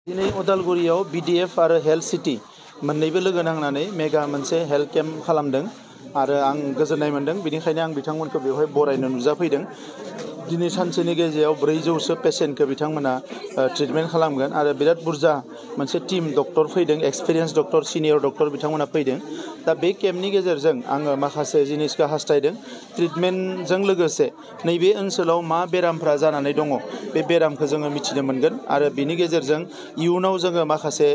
दिनै उदालगुरियाव BDF आरो हेल्थ सिटी मोन्नैबो लोगो नांनानै मेगा मोनसे हेल्थ केम्प खालामदों आरो आं गोजोननाय मोन्दों। बेनिखायनो आं बिथांमोनखौ बेवहाय बरायनो नुजाफैदों। दिनै सानसेनि गेजेराव 400सो पेसेन्टखौ बिथांमोना ट्रिटमेन्ट खालामगोन आरो बिराद बुरजा मोनसे टीम डक्टर फैदों, एक्सपिरियेन्स डक्टर, सिनियर डक्टर बिथांमोना फैदों। दा बे केम्पनि गेजेरजों आङो माखासे जिनिसखौ हास्थायदों। ट्रिटमेन्टजों लोगोसे नैबे ओनसोलाव मा बेरामफ्रा जानानै दङ बे बेरामखौ जोङो मिथिनो मोनगोन आरो बिनि गेजेरजों इयुनाव जोङो माखासे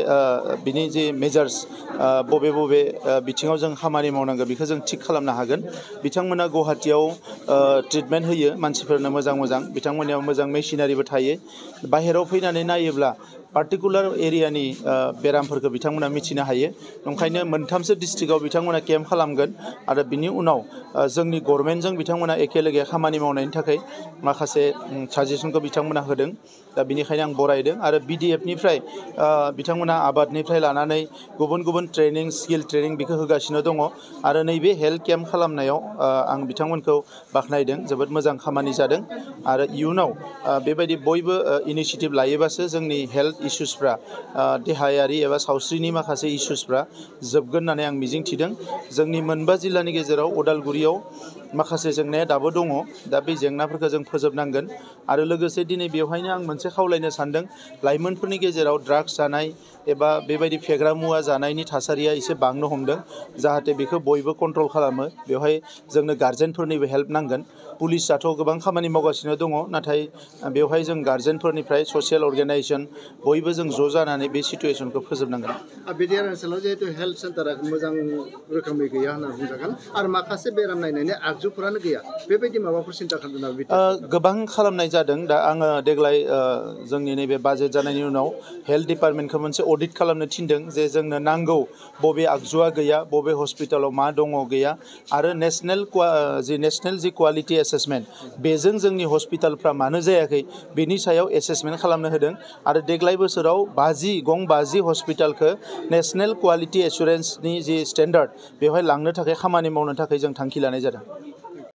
बिनि जे मेजार्स बबे बिथिङाव जों खामानि मावनांगौ बेखौ जों थिग खालामनो हागोन। बिथांमोना गुवाहाटियाव ट्रिटमेन्ट होयो मानसिफोरनो मोजां बिथांमोननियाव मोजां मेसिनारिबो थायो। बाहेरायाव फैनानै नायोब्ला पार्टिकुलार एरियानि बेरामफोरखौ बिथांमोना मिथिनो हायो। ओंखायनो मोनथामसो डिस्ट्रिक्टआव बिथांमोना केम्प खालामगोन आरो बिनि उनाव जोंनि गभर्नमेन्टजों बिथांमोना एखेलोगे खामानि मावनायनि थाखाय माखासे साजेसनखौ बिथांमोना होदों। दा बिनिखायनो आं बरायदों आरो BDFनिफ्राय बिथांमोना आबादनिफ्राय लानानै गुबुन ट्रेनिं, स्किल ट्रेनिं बेखौ होगासिनो दङ आरो नैबे हेल्थ केम्प खालामनायाव आं बिथांमोनखौ बाख्नायदों। जोबोद मोजां खामानि जादों आरो इयुनाव बेबायदि बयबो इनिशियेटिभ लायोबासो जोंनि हेल्थ इसुसफ्रा देहायारि एबा सावस्रिनि माखासे इसुसफ्रा जोबगोन होननानै आं मिजिंथिदों। जोंनि मोनबा जिल्लानि गेजेराव उदालगुरियाव माखासे जेंनाया दाबो दङ। दा बे जेंनाफोरखौ जों फोजोबनांगोन आरो लोगोसे दिनै बेवहायनो आं मोनसे खावलायनो सानदों, लाइमोनफोरनि गेजेराव ड्राग्स जानाय एबा बेबायदि फेग्रा मुवा जानायनि थासारिया एसे बांनो हमदों। जाहाथे बेखौ बयबो कन्ट्रल खालामो। बेवहाय जोंनो गार्जेनफोरनिबो हेल्प नांगोन। पुलिसाथ' गोबां खामानि मावगासिनो दङ, नाथाय बेवहाय जों गार्जेनफोरनिफ्राय ससियेल अर्गेनाइजेसन बयबो जों ज' जानानै बे सिटुवेसनखौ फोजोबनांगोन। बिटिआर ओनसोलाव जिहेतु हेल्थ सेन्टारा मोजां रोखोमै गैया होनना बुंजागोन आरो माखासे बेराम नायनायनि आगजुफोरानो गैया, बेबायदि माबाफोर सिन्था खालामदों नामा? गोबां खालामनाय जादों। दा आङो देग्लाय जोंनि नैबे बाजेट जानायनि उनाव हेल्थ डिपार्टमेन्टखौ मोनसे अडिट खालामनो थिनदों जे जोंनो नांगौ बबे आगजुआ गैया, बबे हस्पिटालाव मा दङ गैया आरो नेसनेल जि क्वालिटि एसेसमेन्ट बेजों जोंनि हस्पिटालफ्रा मानो जायाखै बेनि सायाव एसेसमेन्ट खालामनो होदों आरो देग्लाय बोसोराव 50 हस्पिटालखौ नेसनेल क्वालिटि एसुरेन्सनि जि स्टेन्डार्ड बेवहाय लांनो थाखाय खामानि मावनो थाखाय जों थांखि लानाय जादों।